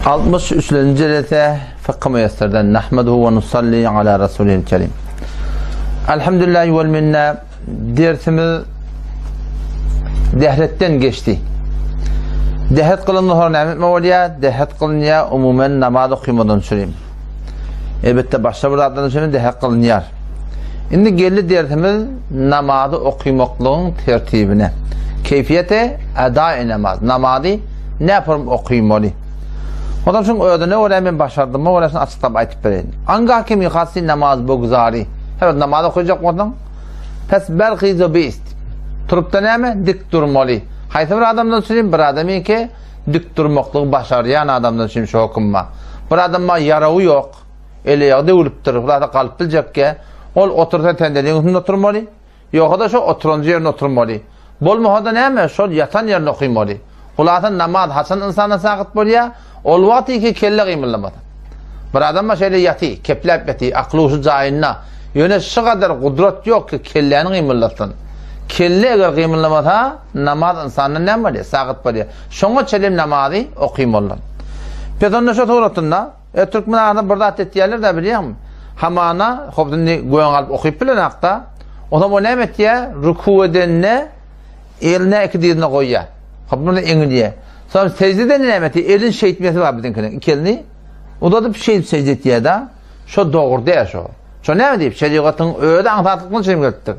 63-nji jelese Fykh Müýesserden Nahmeduhu we nusalli ala Rasulil Kerim. Elhamdülillahi vel minne dersimiz dehretden geçdi. Dehret kylyndan sonra näme etme bolýar? Dehret kylynýar umumen namaz okymadan çürim. Elbetde başga bir zatdan çürim dehret kylynýar. Indi geldi dersimiz namazy okymaklygyň tertibine. Keyfiyeti eda namaz. Namazy näpurm okymaly? Ondan şuň özüne görä men başardyma görä şuny açyklap aýtyp bereýin. Anga kimi hasy namaz bugzary. Evet namaz okuyacak bolsaň, pes berhizo beist. Turup-da näme? Dik durmaly. Haýsy bir adamdan üçin? Bir adamyňky dik durmaklygy başarýan adamdan üçin şu höküm bar. Bir adamma ýarawy ýok. Eli-aýagy döwülipdir, zada galyp biljekkä. Ol otursa tendeliň üstünde oturmaly. Ýogsa-da şo oturanjy ýerinde oturmaly. Bolmasa-da näme, şol ýatan ýerinde okymaly. Hulasa namaz haçan ynsandan sakyt bolýar? Ol wagtyky kelle gymyldamasa. Bir adam-a şeýle ýaty, kepläp ýaty, akyl-huşy jaýynda. Ýöne şu gadar gudrat ýok ki, kelläni gymyldatsyn. Kelle eger gymyldamasa, namaz ynsandan näme bolýar? Sakyt bolýar. Şoňa çenli namazy okymaly. Pes onda şo suratynda E türkmen arasynda bir zat etýärler-dä bilýäňmi? Hamana, hop indi göň alyp okyp bilenakda. Onsoň o näme etýär? Ruku edende eline iki dyzyna goýýar. Hop muny eňilýär. Soň sejde edende näme etýär? Elini şeýtmesi bar biziňkiniň. Iki elini uzadyp şeýdip sejde etýär-de. Şo dogry däl şo. Şo näme diýip, şerigatyň özi aňsatlyk bilen şeýdip gelipdir.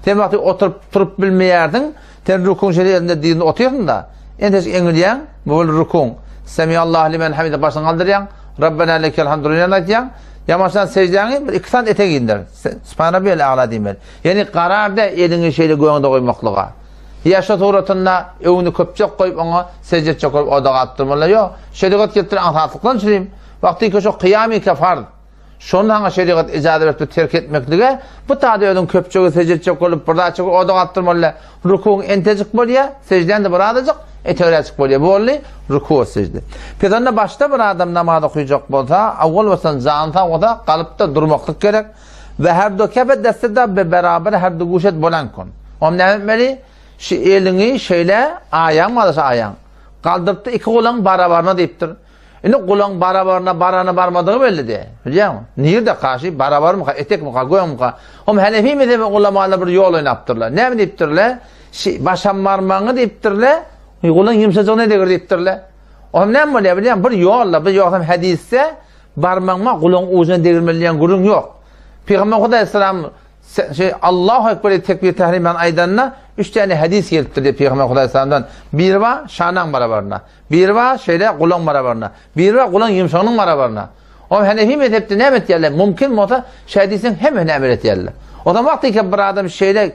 Sen wagty oturyp turup bilmeýärsiň, Sen rukuň şeýle ýerinde dyzyny otyrsyň-da, entäjik eňilýäň, bu bol rukuň. Semiallahu limen hamide başyňy galdyrýaň, Rabbena lekel hamdu diýen aýtýaň. Ýamaşdan seždäňi bir iki sany etek indir. Subhan rabbiyel a'la diýmeli. Ýani garar-da eliňi şeýle göňde goýmaklyga. Ýa şo suratynda öňüni köpjek goýup oňa sežde etjek bolup oda galyp durmaly. Ýok, şerigat gelipdir aňsatlykdan çürim. Wagtyky şo kyýamyka farz. Şony saňa şerigat ijaza beripdir terk etmeklige, bu tada özüň köpçege sežde etjek bolup bir zatjyk oda galtdyrmaly. Rukuň entejik bolýar, seždäň-de bir azajyk etegräjik bolýar. Bu boldy ruku we sežde. Pes onda başda bir adam namaz okuyjak bolsa, awwal başdan jany sag bolsa, galypda durmaklyk gerek. We her du kefe destida be beraber her du guşet bolan kun. Onda näme etmeli? Şu eliňi şeýle aýaň barsa aýaň. Galdyrypda iki gulaň barabaryna diýipdir. Indi gulaň barabaryna barany barmadygy belli däl. Bilýäňmi? Nirde kaşy barabarmyka, etekmika, göňmika? Hom Hanefi mezhebi ulamalar bir ýol oýnapdyrlar. Näme diýipdirler? Şi başam barmagyňy diýipdirler, gulaň ýumşajygyna degir diýipdirler. Ohm näme bolýar bilýäňmi? Bir ýolla, bir ýogsam hadysda barmagyňa gulaň ujuna degirmeli diýen gürrüň ýok. Pygamber Hudaýsalam Şey Allahu Ekber diýip tekbir tahrimen aýdanda üç tane hadis gelipdir diýip Pygamber Hudaýsalamdan. Biri bar şanaň barabaryna. Biri bar şeýle gulaň barabaryna. Biri bar gulaň ýumşagynyň barabaryna. O Hanefi mezhepde näme etýärler? Mümkin bolsa şu hadisiň hemmesini emel etýärler. O zaman wagty bir adam şeýle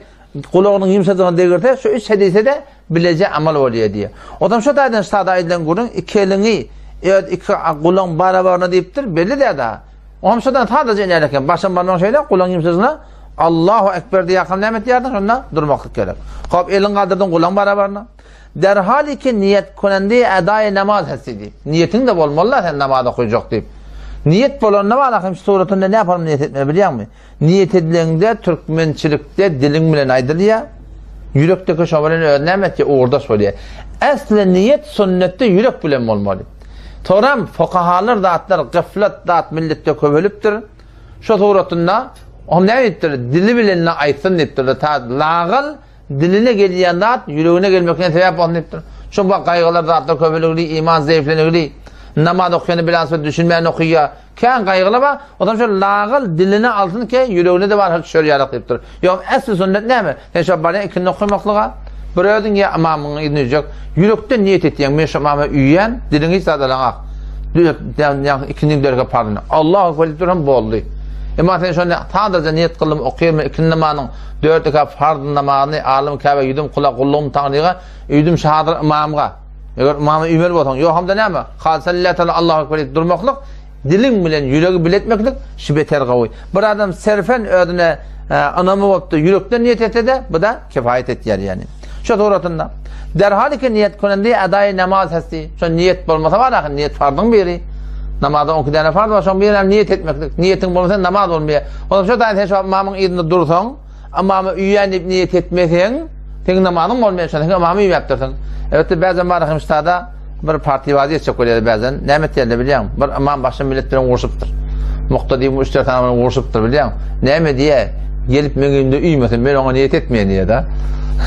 gulagynyň ýumşadygyny degirse, şu üç hadise de bileje amal bolýar diýýär. O zaman şu taýdan sada aýdylan gürrüň iki eliňi evet iki gulaň barabaryna diýipdir, belli däl daha. Oňam şodan sadaja iner eken. Başam barmagyň şeýle, gulaň ýumşadygyna Allahu Ekber diýýärkäm näme etýärdiň? Şonda durmaklyk gerek. Hop, eliňi galdyrdyň gulaň barabaryna. Derhal ki niýet kunendi edaýy namaz hesti diýip. Niýetiň-de bolmaly-da sen namaz okuyjak diýip. Niýet bolanda bar ahim şu suratynda ne yapalım niýet etmeli bilýäňmi? Niýet edileňde türkmençilikde diliň bilen aýdylýar. Ýürekdeki şo bilen öz näme etýär? Ugurdaş bolýar. Äsli niýet sünnetde ýürek bilen bolmaly. Soram fukahalar zatlar gyflat zat milletde köpelipdir. Şo suratynda ohm näme diýipdir? Dili bilen aýtsyn diýipdir. Ta lagal Diline gelýän zat ýüregine gelmekine sebäp bolsun diýipdir. Şo bak gaýgylar zatlar köpeligli, iman zeýiflenigli, namaz okaýany bilen düşünmän okaýar. Kän gaýgylar bar. O zaman şo lagal diline alsyn ki ýüregine de bar düşer ýarak diýipdir. Ýok, esli sünnet näme? Sen şo barýan ikindi okamaklyga bir özüň ýa ymamyňy yzyny üýjek. Ýürekden niýet etýäň, men şo ymama üýýän, diliňi hiç zat alaňak. Ýa ikindi derge parzyny. Allahu ekber diýip duran boldy. Emma sen şony sadaja niýet kyldym, okaýan men ikindi namazyň Dört rekat farz namazyny alym Käbä ýüzüm kula gullugym Taňryga üýdüm şadyr ymamga. Eger ymama üýmeli bolsaň, ýok hamda näme? Halsa lillahi taala Allahu ekber diýip durmaklyk, diliň bilen ýüregi bile etmeklik şu beter gowy. Bir adam serfen özüne e, ynamy bolupdy, ýürekden niýet etse-de, bu da kifaýet etýär ýani. Şu suratynda derhal ki niýet kunendi adaýy namaz hesti. Şo niýet bolmasa bar ahyr niýet farzyň biri. Namazda 12 däne farz bar, şoň biri hem niýet etmeklik. Niýetiň bolmasa namaz bolmaýar. Olam şo daýy sen şo ymamyň yzynda dursaň, ymama üýän diýip niýet etmeseň, seň namazyň bolmaýar, şo sen ymamy üýäpdirsiň. Elbetde bäzem bar hem ştada. bir partiýabazy etjek bolýar bäzen. Näme etýärler bilýäňmi? Bir ymam başga millet bilen urşupdyr. Muktady bu üç-dört sany bilen urşupdyr bilýäňmi? Näme diýýär? Gelip meň öýümde üýmesin, men oňa niýet etmeýän diýýär-de.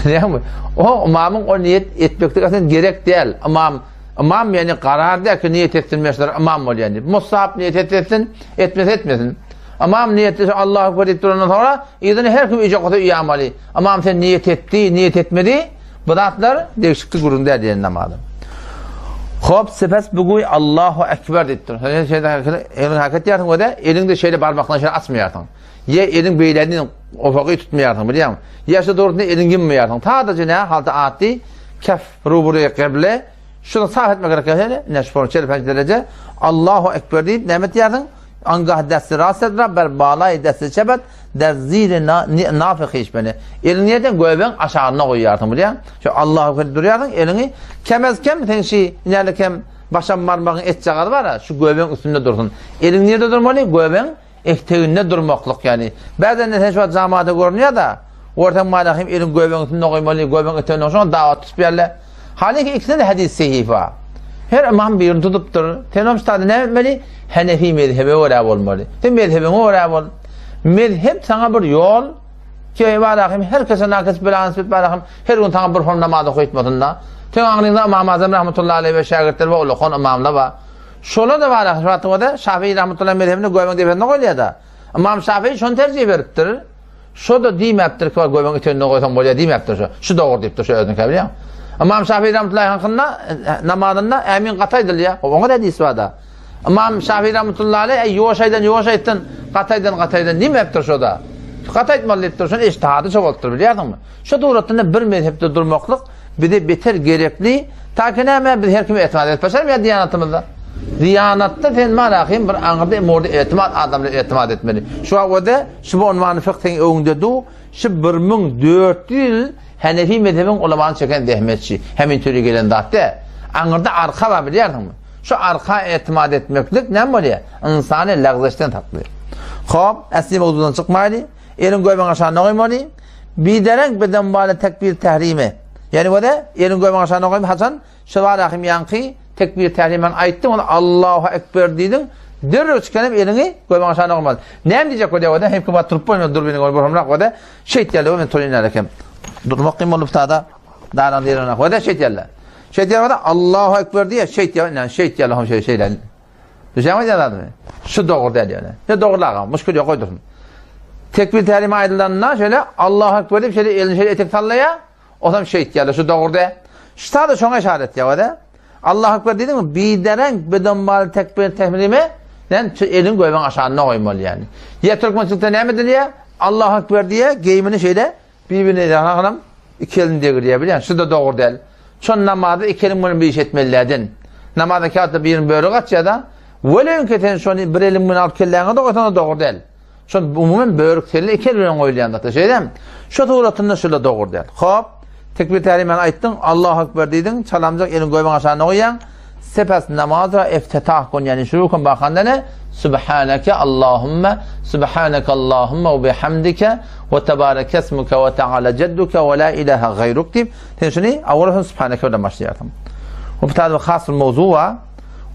Bilýäňmi? O ymamyň o niýet etmeklik aslynda gerek däl. Ymam ymam ýagny karar däl ki niýet etsin men şulara ymam bolýan diýip. Mustahap niýet etse etsin, etmese etmesin. Ymam niýet etse Allahu ekber diýip durandan soňra yzyna her kim üýjek bolsa üýämaly. Ymam sen niýet etdi, niýet etmedi. Bu zatlar degişikli gürrüň däl diýen namazy. Hop, sepes buguý Allahu ekber diýip dur. Sen şeýle eliň hareket edýärsiň we-de eliňde şeýle barmaklaryny şeýle açmaýarsyň. Ýa eliň beýläni ofagy tutmaýarsyň, bilýäňmi? Ýa şu dogrusynda eliň ýummaýarsyň. Sadaja nä halda atdy, kef rubury gyble. Şuny saf etmek gerek ýa ine şu çelpenç dereje Allahu ekber diýip näme etýärsiň? Angah desti rast edra ber balay desti çepet der ziri nafy hyşmeni. Eliňi nirden göbeň aşagyna goýýarsyň bilýäň? Şu Allahu ekber durýarsyň, eliňi kemez kem sen şi inäli kem başam barmagyň etjagazy bar, şu göbeň üstünde dursun. Eliň nirde durmaly? Göbeň Eteginde durmaklyk ýaly. Bäzende sen şu wagt jamada görünýär-de, görseň malahym eliň göbegiň üstünde goýmaly, göbegiň eteginde şoňa dawat tutup ýerle. Haliki ikisinde-de hadys sahih bar. Her ymam birini tutupdyr. Sen hem şu näme etmeli? Hanefi mezhebe görä bolmaly. Sen mezhebiňe görä bol. Mezhep saňa bir ýol, ki malahym her kese nakes bilan nisbet malahym her gün saňa bir form namaz okaýtmasyn-da. Seň aňryňda Ymam Azam rahmetullahi aleyh we şägirtleri we ulakan ymamlar bar. Şolar-da bar ahyr Fatymada Şafii rahmetullahi mezhebinde göbegiň depesinde goýulýar-da. Ymam Şafii şony terjih beripdir. Şo-da diýmäpdir ki, göbegiň eteginde goýsaň bolýar diýmäpdir şo. Şu dogry diýipdir şo özünikä bilýäň. Ymam Şafii rahmetullahi hakynda e, namazynda ämin gaty aýdylýar. Oňa-da hadis bar-da. Ymam Şafii rahmetullahi aleyh ýuwaş aýdan ýuwaş aýtdyn, gaty aýdan gaty aýdan diýmäpdir şo-da. Gaty aýtmaly diýipdir. Şonuň ijtihady şo bolupdyr bilýärsiňmi? Şu suratynda bir mezhepde durmaklyk bize beter gerekli, ta ki näme biz her kime etimat edip başarmaýar diýanatymyzda. Diýanatda sen marahym bir aňyrda emorda etimat adamlara etimat etmeli. Şu wagtda şu bu unwany fykh seň öňünde du, şu 1400 ýyl Hanefi mezhebiň ulamanyň çeken zähmetçi, hemin türi gelen zat däl. Aňyrda arka bar bilýärsiňmi? Şu arka etimat etmeklik näme bolýar? Ynsany lagzişden saklaýar. Hop, äsli mowzudan çykmaýly. Eliň göbegiň aşagyna goýmaly. Biderek beden bala tekbir tährimi. Ýani wada eliň göbegiň aşagyna goýma haçan şybarahym ýaňky tekbir tährimen aýtdyň ony Allahu ekber diýdiň. Derrew çykanam eliňi göbegiň aşagyna goýmaly. Näme diýjek bolýar wada hem kim turup bolmaýar dur beni bolhamrak wada şeýtýärler men turýan ekem. Durmak kyn bolup tada daran diýen wada şeýtýärler. Şeýtýär wada Allahu ekber diýýär şeýtýär şeýtýärler hem şeýle şeýle. Düşäňmi diýen zadymy? Şu dogry däl ýöne. Ne dogry agam, muşkil ýok goýdursyn. Tekbir tälimi aýdylanda şeýle Allahu ekber diýip şeýle elini şeýle etek sallaýar. Osam şeýtýärler, şu dogry däl. Şu sada şoňa işaret etýär wada. Allahu ekber diýdiňmi, bidereň bedombaly tekbir tehrime sen şu eliň göbegiň aşagyna goýmaly ýani. Ýa türkmençilikde näme edilýär? Allahu ekber diýýär, geýimini şeýle Bir-birine ýaňagynam iki elini degirýär, bilýän, şu-da dogry däl. Şol namazda iki eliň bilen bir iş etmelilerden. Namazda käwagtda biriniň böregi gaçýar-da, welin ki sen şony bir eliň bilen alyp kelläňe-de goýsaň-da dogry däl. Şol umuman börük selle iki el bilen goýulýan zatda, şeýdämi? Şu suratynda şu-da dogry däl. Hop, tekbir tärimany aýtdyň, Allahu ekber diýdiň, çalamjak eliň göbegiň aşagyna goýýaň. Sepas namaza eftetah kun ýani şuru kun bakanda ne? Subhaneke Allahumma Subhaneke Allahumma we bihamdike we tebareke esmuke we taala cedduke we la ilaha gaýruk diýip sen şuny awal Subhaneke bilen başlaýarsyň. Bu bir has bir mowzu bar.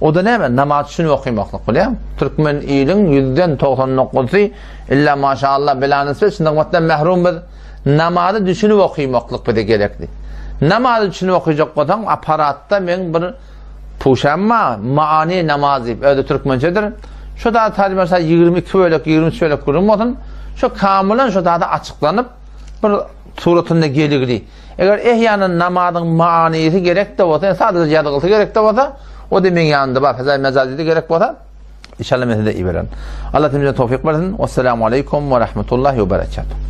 O da näme? Namaz üçin okymaklyk bilýän. Türkmen iliň ýüzden 99-sy illa maşallah belanysy şu nygmatdan mahrum biz. Namazy düşünip okymaklyk bize gerekli. Namazy düşünip okyjak bolsaň, aparatda meň bir puşam bar, Maani namaz diýip, özi türkmençedir. Şu zat terjime 22 bölek, 23 bölek gürrüň bolsun. Şu kamylan şu zady açyklanyp bir suratynda geligli. Eger ehýanan namazyň manysy gerek-de bolsa, sadece ýazgysy gerek-de bolsa, o da meň ýanymda bar, fezai mejazi gerek bolsa, İnşallah men size ibererin. Allah hepimize towfik bersin. Wesselamu aleýkum we rahmetullahi we berekatuh.